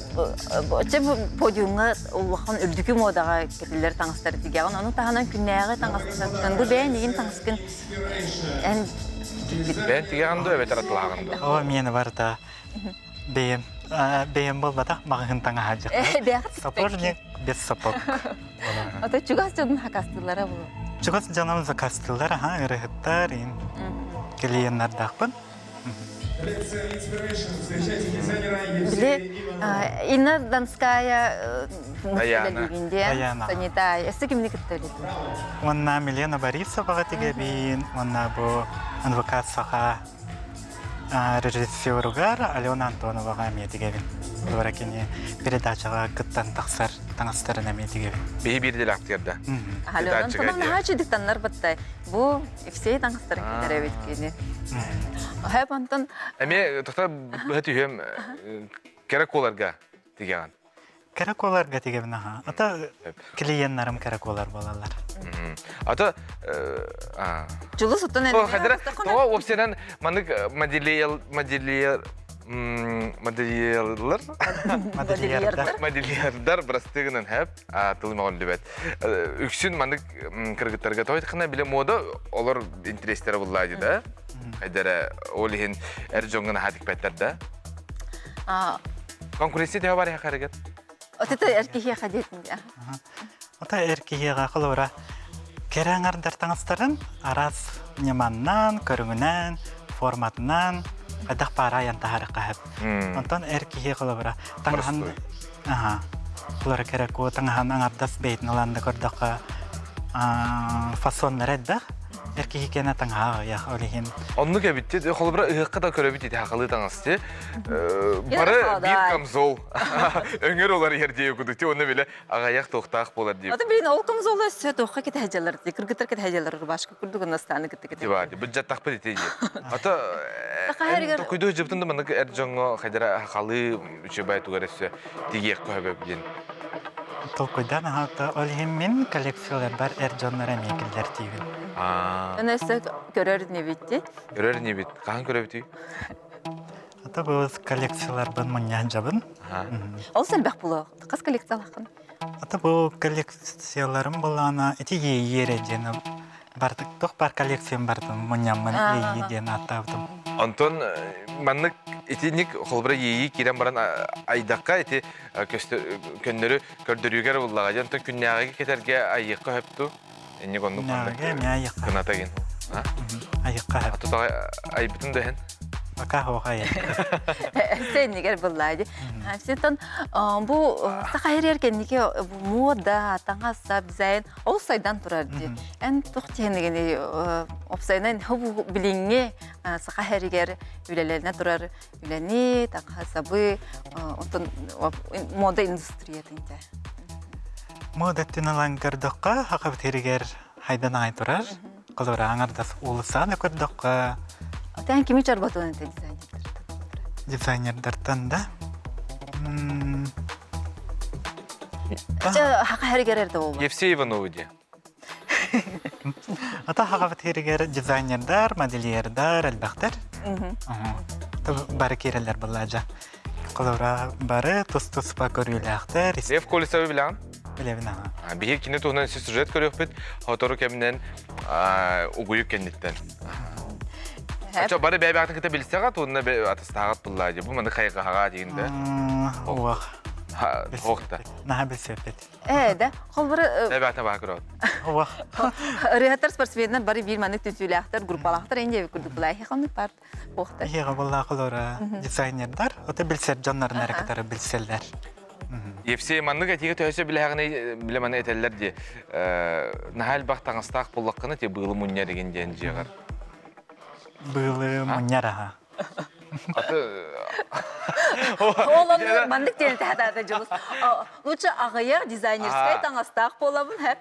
чэ бу подиумҥа улахан үрдүкү муодаҕа кэтиллэр таҥастары тигэҕин, ону таһынан күннээҕи таҥастаргын, бу бэйэҥ игин таҥаскын эн тикпит. Бэйэн тигэҕин дуо эбэтэр атылааҕын дуо? Оо, миэнэ барыта бэйэм бэйэм буолбатах маҕаһыын таҥаһа дьахтар. Бэйэҕит Сапожник без сапог. Ото чугас дьонун хакастыыллара булу. Чугас дьоном закастыыллар, аха, ырыһыттар, ин клиеннардаахпын. Били Инна Донская Даяна. Даяна. Санитай. Өссө кимни кытта үлэлиир? Уонна Милена Борисоваҕа тигэбин, уонна бу адвокат саха режиссеругар Алена Антоноваҕа эмиэ тигэбин. Олора кини передачаҕа кыттан тахсар таҥастарын эмиэ тигэбин. Биһи биир делаактыгар да. Алена Антоновна наһаа чудиктаннар баттай. Бу Евсей таҥастарын кэтэр эбит кини. Хэп онтон Эмиэ тота быһа түһүөм кэрэ куоларга тигэҕин. Кэрэ куоларга тигэбин аха. Ата клиеннарым кэрэ куолар буолаллар. Ата Дьулус оттон Хадара тоҕо уопсайынан маннык модельер модельер модельерлар модельердар модельердар бырастыгынан хэп тылым оҕоллубэт үксүн маннык кыргыттарга тойтхына биле мода олор интерестері буллаа да хайдара ол иһин эр дьоҥҥо наһаа тикпэттэр да конкуренция төһө бар яхарыгат Отыта эр киһиэхэ диэтин Ата эр киһиэхэ холобура кэрэ аҥардар таҥастарын араас ньыманнан, көрүҥүнэн, форматынан хайдах паара айан таһаарыахха сөп. Онтон эр киһи холобура таҥаһын аха холобура кэрэ куо таҥаһын аҥардас бэйэтин ылан да көрдөххө фасоннара элбэх. Эр киһи кэнэ таҥаһа аҕыйах, ол иһин Оннук эбит холобура ыһыахха да көрөбүт ити хахалыы таҥас ти. Бары биир камзол өҥөр олар иһэр диye кудути онно биле аҕыйах туохтаах буолар диye. Аты билин ол камзолу өссө туохха кэтэһэдьалар дии, кыргыттар кэтэһэдьалар рубашка курдук ынастааны кытта кэтэһэдьалар. Быдьаттахпыт ити дии. Ата токуйду жыбытын да маннык эр дьоҥҥо хайдара хахалыы үчүгэй тугар өссө тигиэх көһөбөп диэн. Толкуйдаан аһаата ол иһин мин коллекцияларбар эр дьоннор эмиэ киллэртиибин. Аны өссө көрөр небитти. Көрөр небит. Хаһан көрөбүтүй? Ата бу коллекцияларбын мунньаан жабын. Ол сэлбэх було. Хас коллекциялаххын? Ата бу коллекцияларым булаана ити иэйиэрэ диэн бардык туох бар коллекциям бардым мунньаммын иэйии диэн ааттаабытым. Онтон маннык итинник холбура иэйии киирэн баран айдакка ити көннөрү көрдөрүүгэр буллаҕа дьэ онтон күннээҕигэ кэтэргэ айыахха сөпту инник оннук айыахха кыната гин айыахха сөп тутаҕа айбытын да иһин пока хоха Сеннигер буллаа ди. Сетон бу саха хэрэр кэнники мода, таҥас сап, дизайн ол сайдан турар ди. Эн тух тиһэнигини опсайынан хобу билиҥҥи саха хэригер үлэлэринэ турар үлэни, таҥаһы сабы, онтон мода индустриятын те. Мода өттүн көрдөххө, хакабыт хэригер хайдан аҕай турар. Холобура, аҥардас уулуссаҕа көрдөххө. Тэн кими чорботун это дизайнердартан? Дизайнердартан да. Хака хэригер да болбут. Евсей Иванову де. Ата хагабыт хэригер дизайнердар, модельердар элбэхтэр. Бары киирэллэр былаажа. Холобура, бары тус-туспа көрүүлээхтэр. Лев Колесовы билэҕин? Билэбин аҕа. Биһиги кини туһунан сюжет көрүөхпүт, сотору кэминэн угуйук кэнниттэн. Ача бары бэйбэҕитин кытта билсэҕит уонна атастааҕыт буллаа дии. Бу маны хайҕаһаҕа диин да. Уох. Уох да. Наһаа билсэппит. Ээ да, холбура Бэйбэҕитин баҕа көрөҕүт. Уох. Ырыаһыттар спортсменнар бары биир маннык түмсүүлээхтэр, группалаахтар эн диэбит курдук булаа. Хоннук парт уохтар. Иһиэҕэ буоллаах олора дизайнердар, ото билсэр дьоннорун эрэ кытары билсэллэр. Евсей маннык этиигэ төһөсө билэҕиний билэ маны этэллэр дии. Наһаа элбэх таҥастаах буоллаххына ти быылы мунньар игин диэн дьиэҕэр. Быылы мунньар аха. Ол онно маннык диэн этэ Дьулус. Лучше аҕыйах дизайнерскай таҥастаах буолабын хэп.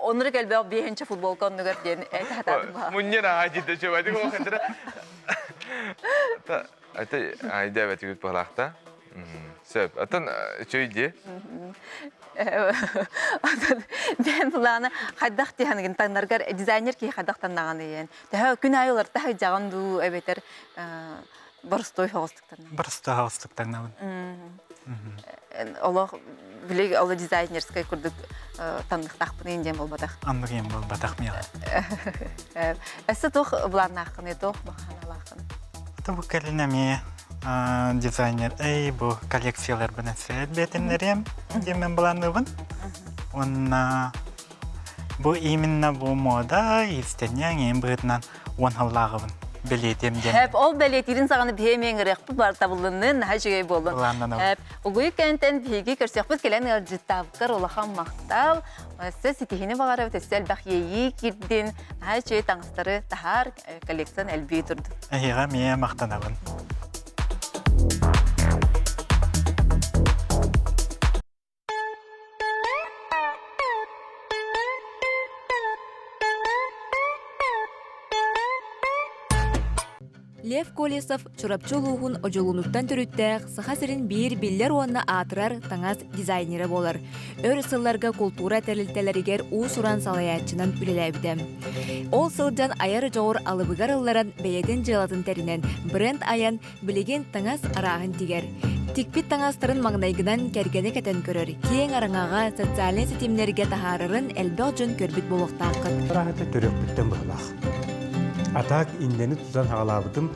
Оннук элбэх биэһинчэ футболка оннугар диэн этэ хатаатым. Мунньар аха диде чөбөтүк ол хатыра. Ата айда бэтигит баһлаахта. Сөп. Атын үчүй дии. Бэйэм былааны хайдах тиһаныгын таҥнаргар дизайнер киһи хайдах таннаҕаны иэн. Төһө күн аайы уларта сылдьаҕын дуу эбэтэр боростуой соҕустук таҥнабын. Боростуой соҕустук таҥнабын. Олох били оло дизайнерскай курдук таҥныхтаахпын диэн буолбатах. Оннук иэн буолбатах миэхэ. Өссө туох былааннааххыный, туох баҕаналааххын? Бу кэлин эмиэ дизайнер эй бу коллекцияларбын эсэт бэтиннэриэм диэн былаанныыбын. Уонна бу именно бу мода иистэнньэҥ иэн быһыытынан уон сыллааҕыбын бэлиэтиэм диэн. Хэп, ол бэлиэтиирин саҕаны биһи эмиэ ыҥырыахпыт бар табыллыннын, наһаа үчүгэй буоллун. Былааннанабын. Хэп, угуйук кэнтэн биһиги көрсүөхпүт кэлэн ыалдьыттаабыккар улахан махтал. Өссө ситиһини баҕарабыт, өссө элбэх иэйии киирдин. Наһаа үчүгэй таҥастары таһаар, коллекциян элбии турдун. Эһиэхэ эмиэ махтанабын. Лев Колесов Чурапчы улууһун Одьулуунуттан төрүттээх Саха сирин биир биллэр уонна аатырар таҥас дизайнера буолар. Өр сылларга култуура тэрилтэлэригэр уус-уран салайааччынан үлэлээбитэ. Ол сылдьан айар дьоҕур алыбыгар ылларан бэйэтин дьыалатын тэринэн, бренд айан Билигин таҥас арааһын тигэр. Тикпит таҥастарын маҥнайгынан кэргэнэ кэтэн көрөр, киэҥ араҥаҕа социальнай ситимнэргэ таһаарарын элбэх дьон көрбүт буолуохтааххыт. Арааһата төрүөхпүттэн быһылаах. Атаак иннэни тутан хаҕалаабытым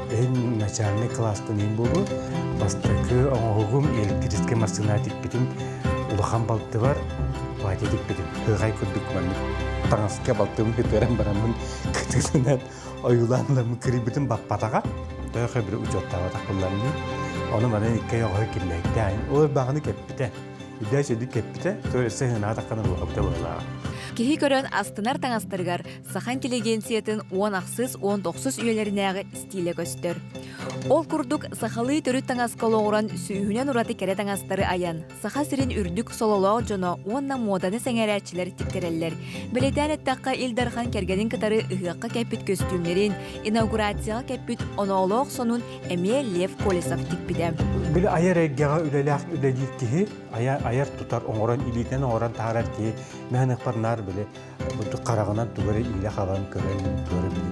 иһин начальный класстан иһин буолуо. Бастакы оҥоһугум электрическэй массыына тикпитим улахан балтыбар платье тикпитим. Ыҕай курдук маннык таҥаска балтыбын кытыаран бараммын кытыытынан ойуулаан ыламмын кырыйбытым баппатаҕа. Төһө бир учуоттаабатах булларныы. Ону манан икки оҕо киллэрдээн. Ол баҕаны кэппитэ. Үдэ сөдүк кэппитэ. Төр өссө ынаатаххына буолбута буоллаҕа. Киһи көрөн астынар таҥастарыгар саха интеллигенциятын 10 19 үйэлэринээҕи стилэ көстөр. Ол курдук сахалыы төрүт таҥаска олоҕуран сүүһүнэн ураты кэрэ таҥастары айан, Саха сирин үрдүк сололоох дьоно уонна муоданы сэҥээрээччилэр тиктэрэллэр. Бэлиэтээн эттэххэ, Ил Дархан кэргэнин кытары ыһыахха кэппит көстүүмнэрин, инаугурацияҕа кэппит оноолоох сонун эмиэ Лев Колесов тикпитэ. Били айар эйгэҕэ үлэлээх үлэлиир киһи, айар тутар, оҥорон, илиитинэн оҥорон таһаарар киһи мэһэн наар били хараҕынан тугу эрэ иилэ хабан көрөн тугу эрэ били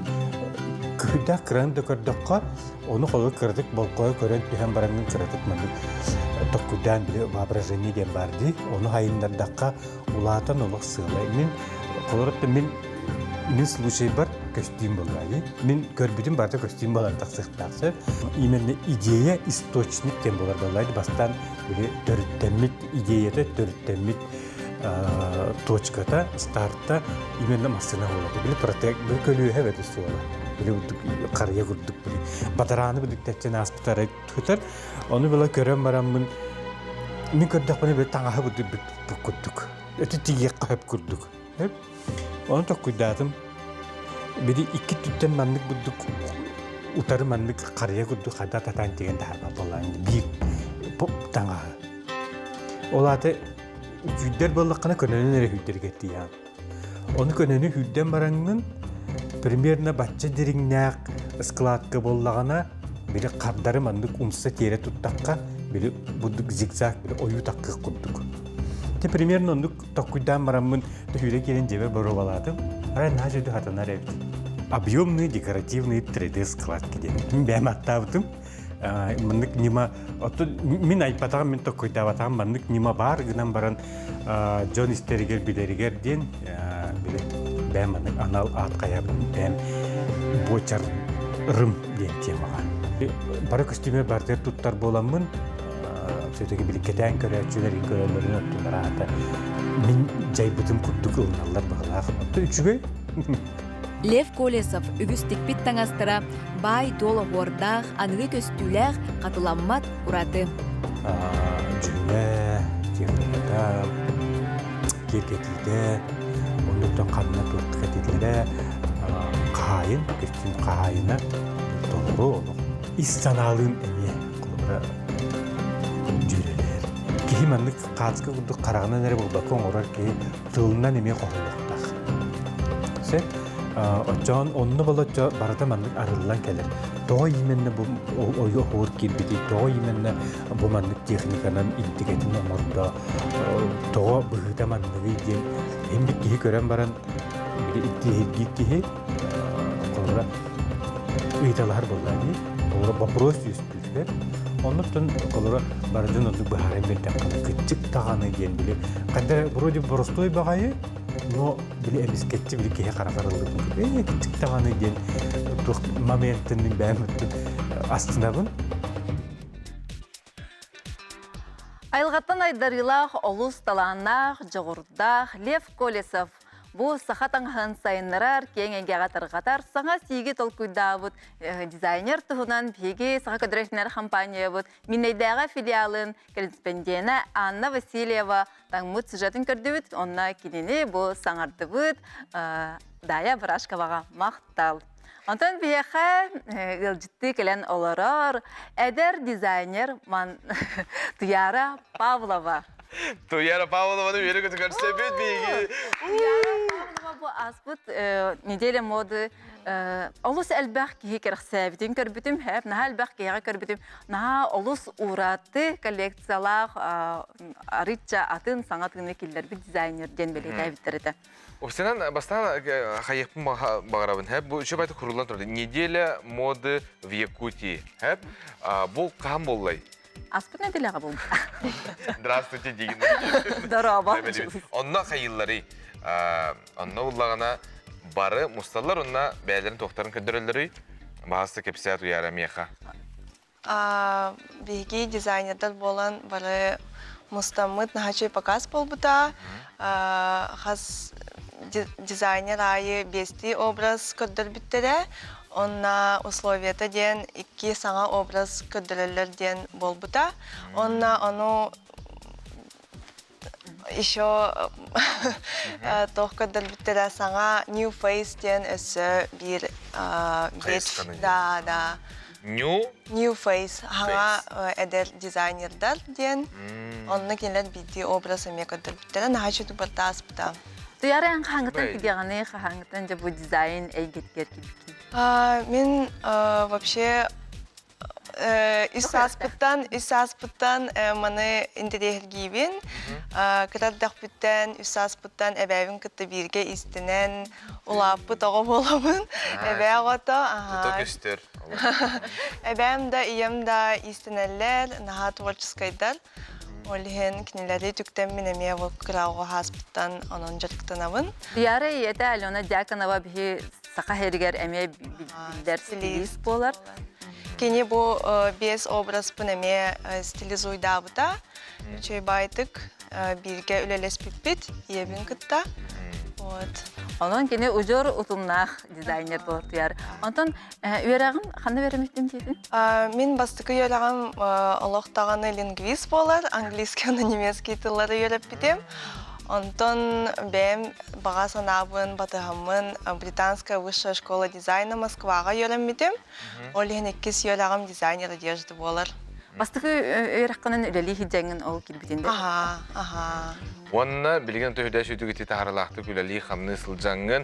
кыһыйдаах кыраны да көрдөххө ону холобур кыратык болҕойо көрөн түһэн бараҥҥын кыратык маннык токкуйдаан били воображение диэн баар дии ону хайыннардахха улаатан олох сыала мин холобур мин мин случайбар көстүүм буолла дии мин көрбүтүм барыта көстүүм буолан тахсыахтаах сөп именно идея источник диэн буолар буолла бастаан били төрүттэммит идеята төрүттэммит точката, старта именно массыына буолар. Били протек, били көлүөһэ бэти суола. Били харыйа курдук били батарааны бүдүктэтчен ааспытара тутар. Ону была көрөн бараммын мин көрдөхпүнэ били таҥаһы бүт курдук. Өтө тиийиэххэ хөп курдук. Ону токкуйдаатым. Били икки түттэн маннык бурдук утары маннык харыйа курдук хайда татаан тиген таһарбат буоллаан биир таҥаһы. Ол аата Сүүрдэр буоллаххына көнөнөн эрэ сүүрдэргэ тиийэҕин. Ону көнөнү сүүрдэн бараҥҥын примерно бачча дириҥнээх складка буоллаҕына били хардары маннык умса тиэрэ туттахха били бурдук зигзаг били ойуу таккых курдук. Те примерно оннук токкуйдаан бараммын төһүүрэ киирэн дьиэбэр боруобалаатым. Арай наһаа дьөдү хатанар эбит. Объемные декоративные 3D складки диэн. Мин бэйэм аттаабытым. Маннык ньыма оттон мин айбатаҕым мин токкуйдаабатаҕым маннык ньыма баар гынан баран дьон истэригэр билэригэр диэн били бэйэм маннык анал аат хайабын бэйэм буочар рым диэн темаҕа бары көстүүмэр барытыгар туттар буоламмын все-таки били кэтээн көрөөччүлэрин көрөллөрүн оттулар аата мин дьайбытым курдук ылыналлар быһылаах оттон үчүгэй Лев Колесов үгүс тикпит таҥастара баай-дуол оһуордаах, аныгы көстүүлээх, хатыламмат ураты. Дьүһүнэ, техниката, киэргэтиитэ, оннуттан ханна туохха кэтиллэрэ, хаһаайын, көстүүм хаһаайына толору олох. Ис санаалыын эмиэ холобура дьүөрэлэһэр. Киһи маннык хаацка курдук хараҕынан эрэ буолбакка оҥорор киһи тылынан эмиэ хоһуллуохтаах. Сөп. Оччоон онно болоччо барыта маннык арыллан кэлэр. Тоҕо именно бу ойу оһуор киирбитий, тоҕо именно бу маннык техниканан интигэтин оҥордо, тоҕо быһыыта манныгый диэн иһин бит киһи көрөн баран интиһиргиир киһи холобура ыйыталаһар буолла дии. Холобура вопрос үөскүүр. Оннуттан холоро барытын оннук быһааран биэрдэххинэ кыччык даҕаны диэн били хайдара вроде боростуой баҕайы, но били эмискэччи били киһи хараҕар ыллыбыт ээ кыччык даҕаны диэн туох моментын мин бэйэм астынабын. Айылҕаттан айдарыылаах, олус талааннаах, дьоҕурдаах Лев Колесов бу саха таҥаһын сайыннарар, киэҥ эйгэҕэ тарҕатар саҥа сииги толкуйдаабыт дизайнер туһунан биһиги Саха көдөрөтүнэр хампаанньайабыт Миннэйдээҕи филиалын корреспондена Анна Васильева таҥмыт сюжетын көрдүбүт. Онно кинини бу саҥардыбыт Дая Барашковаҕа махтал. Онтон биһиэхэ ыалдьыттыы кэлэн олорор эдэр дизайнер Туяра Павлова. Туяра Павлованы үөрэ көтө көрсөбүт биһиги. Туяра Павлова бу ааспыт неделя моды олус элбэх киһи кэрэхсээбитин көрбүтүм, хэп наһаа элбэх киһиэхэ көрбүтүм. Наһаа олус ураты коллекциялаах арыычча атын саҥа тыыны киллэрбит дизайнер диэн бэлиэтээбиттэр этэ. Офсенан бастаан хайыахпын баҕарабын хэп бу үчүгэй байтык куруллан турда. Неделя моды в Якутии. Хэп бу хаһан буоллай? Аспыт нэдиэлэҕэ буолбута. Здравствуйте дигин. Здорово. Онно хайылларый? Онно буллаҕына бары мусталлар онно бэйэлэрин туохтарын көрдөрөллөрүй? Баһаста кэпсээт уйаара миэхэ. Биһиги дизайнердар буолан бары мустаммыт наһаа үчүгэй показ буолбута. Хас дизайнер аайы биэстии образ көрдөрбүттэрэ. Онно условията диэн икки саҥа образ көрдөрөллөр диэн буолбута. Онно ону еще туох көрдөрбүттэрэ саҥа New Face диэн өссө биир да да New New Face хаҥа эдэр дизайнердар диэн онно кинилэр биирдии образ эмиэ көрдөрбүттэрэ наһаа үчүгэй барыта ааспыта. Туяра эн хаһааҥҥыттан кигиэҕиний хаһааҥҥыттан дьэ бу дизайн эйгэтигэр киирбиккин? Мин вообще Үс сааспыттан, үс сааспыттан маны интэриэһиргиибин. Кыра эрдэхпиттэн, үс сааспыттан эбээбин кытта бииргэ иистэнэн улааппыт оҕо буолабын. Эбээ оҕото. Тута көстөр. Эбээм да, ийэм да иистэнэллэр, наһаа творческайдар. Ол иһин кинилэри түктэммин эмиэ бу кыра оҕо сааспыттан онон дьарыктанабын. Туяра ийэтэ Алена Дьяконова биһи саха сиригэр эмиэ биллэр стилист буолар. Кини бу биэс образпын эмиэ стилизуйдаабыта. Үчүгэй баайтык бииргэ үлэлэспиппит ийэбин кытта. Вот. Онон кини удьуор утумнаах дизайнер буолар туйар. Онтон үөрэҕин ханна үөрэммиттин диэтин? Мин бастакы үөрэҕим олох даҕаны лингвист буолар, английский уонна немецкий тыллары үөрэппитим. Онтон бэйэм баҕа санаабын батыһаммын Британская высшая школа дизайна Москваҕа үөрэммитим. Ол иһин иккис үөрэҕим дизайнер одежды буолар. Бастакы үөрэххинэн үлэлии сылдьаҥҥын ол киирбитин да? Аха, аха. Уонна билигин төһүдэ сүүтүгүти таһаралаахтык үлэлии-хамныы сылдьаҥҥын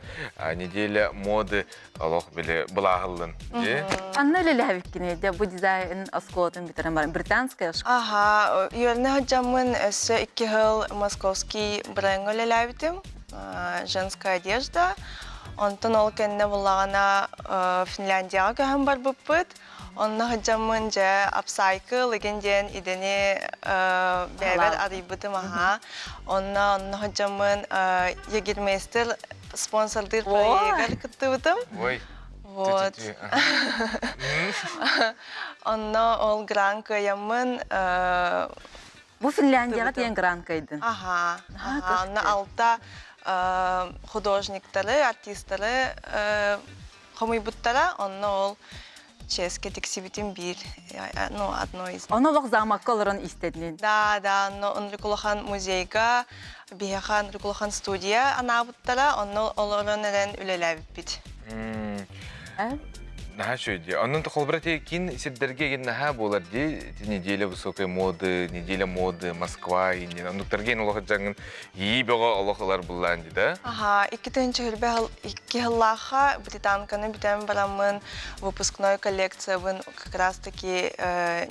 неделя моды олох били былааһыллын. Анна үлэлээбиккини дьэ бу дизайн оскуолатын бүтэрэн баран британская школа. Аха, үөрэнэ сылдьаммын өссө икки сыл московский брендҥа үлэлээбитим. Женская одежда. Онтон ол кэннэ буллаҕына Финляндияҕа көһөн барбыппыт. Онно сылдьаммын дьэ апсайкл игин диэн идэни бэйэбэр арыйбытым аһаа. Онно онно сылдьаммын егермейстер спонсордыыр проегар кыттыбытым. Ой. Вот. Онно ол гран кыайаммын Бу Финляндияҕа тиийэн гран кыайдын. Аха. Онно алта художниктары, артистары хомуйбуттара. Онно ол чиэскэ тиксибитим биир, ну, одно из. Ону олох замокка олорон истэтинин. Да, да, онно Онрик улахан музейга, биһиэхэ Онрик улахан студия анаабыттара, онно олорон эрэн үлэлээбиппит. Наһаа үчүгэй дии. Онон холобура ти киин сирдэргэ игин наһаа буолар дии. Неделя высокой моды, неделя моды, Москва иннин. Оннуктарга ин олох дьаҥын Ии бөҕө олох ылар буллаан дии да? Аха, 2022 сыллаахха британканы бүтэн бараммын выпускной коллекциябын как раз таки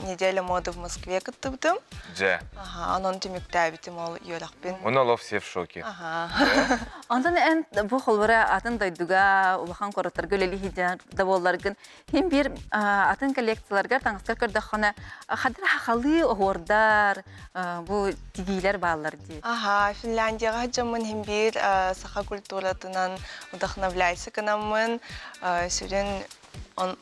неделя моды в Москве кыттыбытым. Дьэ. Аха, онон түмүктээбитим ол үөрэхпин. Оны олох все в шоке. Аха. Онтон эн бу холбура атын дойдуга улахан куораттарга үлэлии сылдьар да буолларгын. көрдүм. Хин биир атын коллекцияларгар таҥастар көрдөххүнэ хадыр хахалыы оһуордар бу тигиилэр бааллар дии. Аха, Финляндияҕа дьоммун хин биир саха культуратынан вдохновляйся гынаммын сүрүн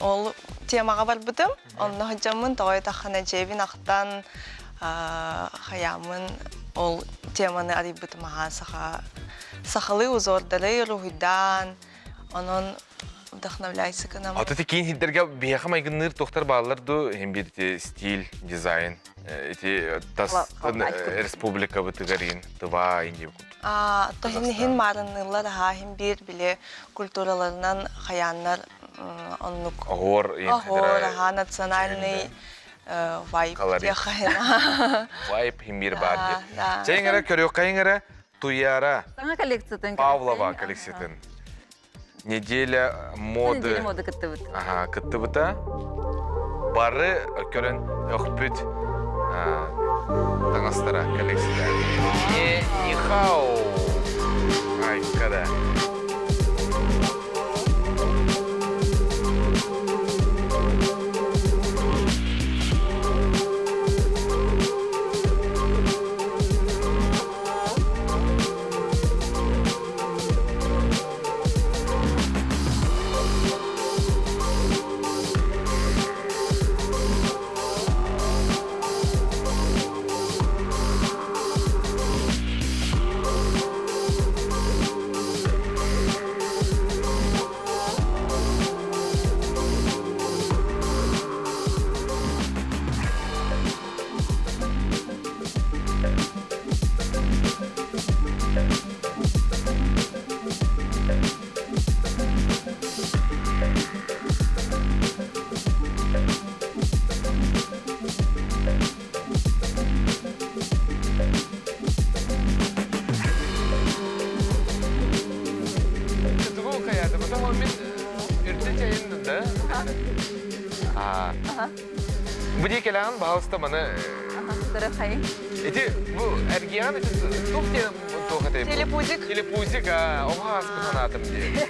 ол темаҕа барбытым. Онно дьоммун тоҕо таххана дьиэбин ахтан хайааммын ол теманы арыйбытым аха саха сахалыы узордары уруһуйдаан онон вдохновляйся гынам. Ата ти киин хиддерге биһиэхэ майгынныыр туохтар бааллар ду иһин биир ити стиль, дизайн ити тас республикабытыгар иин тыва иин диэбит курдук. Тоһин иһин маарынныыллар аһаа иһин биир били культураларынан хайааннар оннук Оһуор оһуор аһаа национальный вайб диэххэ Вайб иһин биир баар диэ. Чэйиҥ эрэ көрүөххэйиҥ эрэ Туяра Саҥа коллекциятын Павлова коллекциятын. Неделя моды. Неделя моды кыттыбыт. Аха, кыттыбыта. Бары көрөн өхпүт таҥастара коллекцията. Не нихау. Айкада. Тугу хайаата, потом он мин үрдүн чайын да. Аа. Бу дии кэлэҕин, баһаалыста маны Ити бу эргиэҕин ити туох диэн туох этэй? Телепузик. Телепузик, аа, оҕо ааспыт санаатым дии.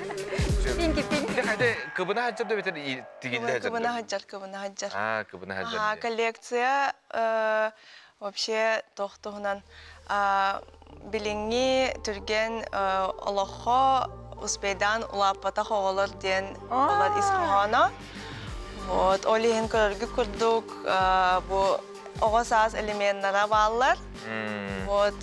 Пинки пинки. Ити хайда кыбына сылдьар да эбэтэр тигиллэ сылдьар Кыбына сылдьар, кыбына сылдьар. Аа, кыбына сылдьар. Аха, коллекция вообще туох туһунан билиҥҥи түргэн олоххо успейдаан улааппатах оҕолор диэн олор ис хоһооно. Вот, ол иһин көрөргүт курдук бу оҕо саас элеменнара бааллар. Вот.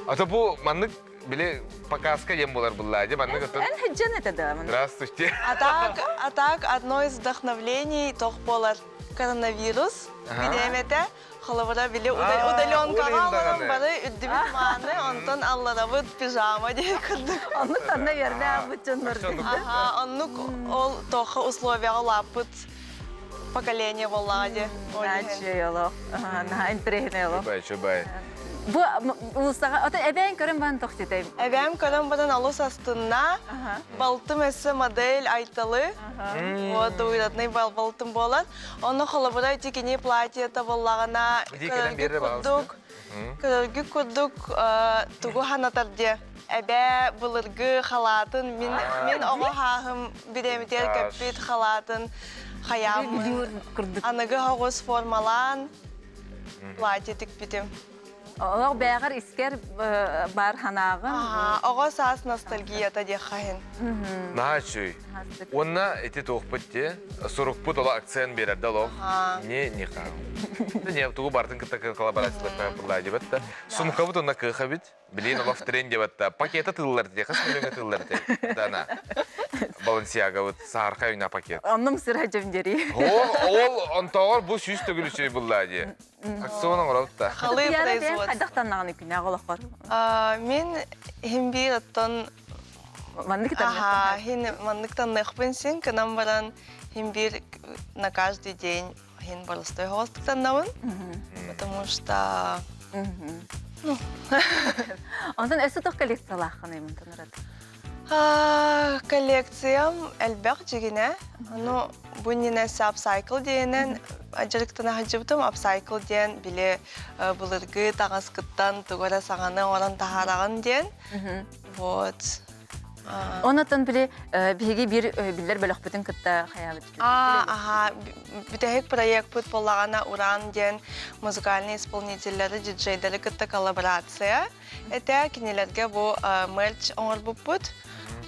А то бу маннык били показка диэн буолар буллаа дии маннык Эн хыджан это да. Здравствуйте. А так, а так одно из вдохновлений тох болар коронавирус бириэмэтэ Холобура били удаленкаҕа олорон бары үрдүбүт мааны, онтон алларабыт пижама диэн курдук. Оннук танна үөрдээх дьоннор. Аха, оннук ол тоха условияҕа улааппыт поколение буоллаҕа дии. Нааччый олох. Наһаа интэриэһинэй олох. Чубай, чубай. Бу улуустаҕа ото эбээн көрөн баран тохтутай. Эбээм көрөн баран олус астынна. Балтым өссө модель Айталы. Вот уйратный балтым буолан. Онно холобура ити кини платьета буоллаҕына көрөргү курдук көрөргү курдук тугу ханатар диэ эбээ былыргы халаатын мин мин оҕо хааһым бириэмитигэр көппүт халаатын хайааммын аныгы оҕус формалаан платье тикпитим Олох бэҕэр искэр бар ханааҕын. Оҕо саас ностальгията диэххэ Наһаа үчүгэй. Уонна ити туохпут дии, сурукпут оло акцент биэрэр да олох. Не не хаал. Не тугу бартын кытта коллаборациялар булла дебет да. Сумкабыт онна кыахабит. Билин олох тренд дебет да. Пакета тыллар дии, хас мөлөҥө тыллар дии. Дана. Балансиагабыт саархай үнэ пакет. Оннум сыра дьөмдери. Ол ол онтоҕор бу сүүс төгүл үчүгэй булла дии. Акцион оҥоробут да. Халы производство. Хайдах таннаҕын күнэҕэ олоххор? Мин иһин биир оттон маннык Аха, хин маннык танныахпын син кынан баран хин биир на каждый день хин боростой хоҕостук таннабын. Потому что ну Онтон өссө туох коллекциялааххыный мантан ураты? Коллекциям элбэх дьигинэ. Ону бу иннинэ апсайкл диэнэн дьарыктана сылдьыбытым. Апсайкл диэн били былыргы таҥаскыттан тугу эрэ саҥаны оҥорон таһаараҕын диэн. Вот. Онотон били биһиги биир биллэр бөлөхпүтүн кытта хайаабыт. Аха, бүтэһик проектпыт буоллаҕына Уран диэн музыкальный исполнителлэри, диджейдэри кытта коллаборация этэ. Кинилэргэ бу мерч оҥорбуппут.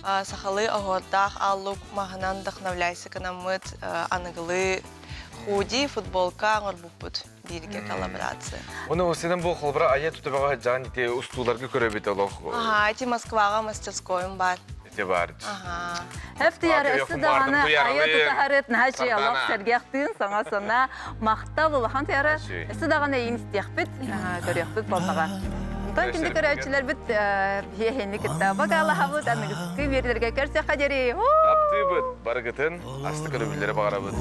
Сахалыы оһуордаах аллук маһынан вдохновляйся гынаммыт аныгылыы худи, футболка оҥорбуппут бииргэ коллаборация. Оны сенен бу холбара айа тутабаға жан ити устууларга көрөбүт олох. Аха, ити Москваҕа мастерскойум бар. Ити бар. Аха. Эфтияр өссө даҕаны айа тутаһарыт наһаа олох сэргэхтыын саҥа сана махтал улахан тыйара өссө даҕаны эйин истиэхпит көрүөхпүт буоллаҕа. Онтон күндү көрөөччүлэрбит биһиэхини кытта багалаһабыт аныгыскы биэрилэргэ көрсөххө диэри. Таптыыбыт барыгытын астык өрөбүллэри баҕарабыт.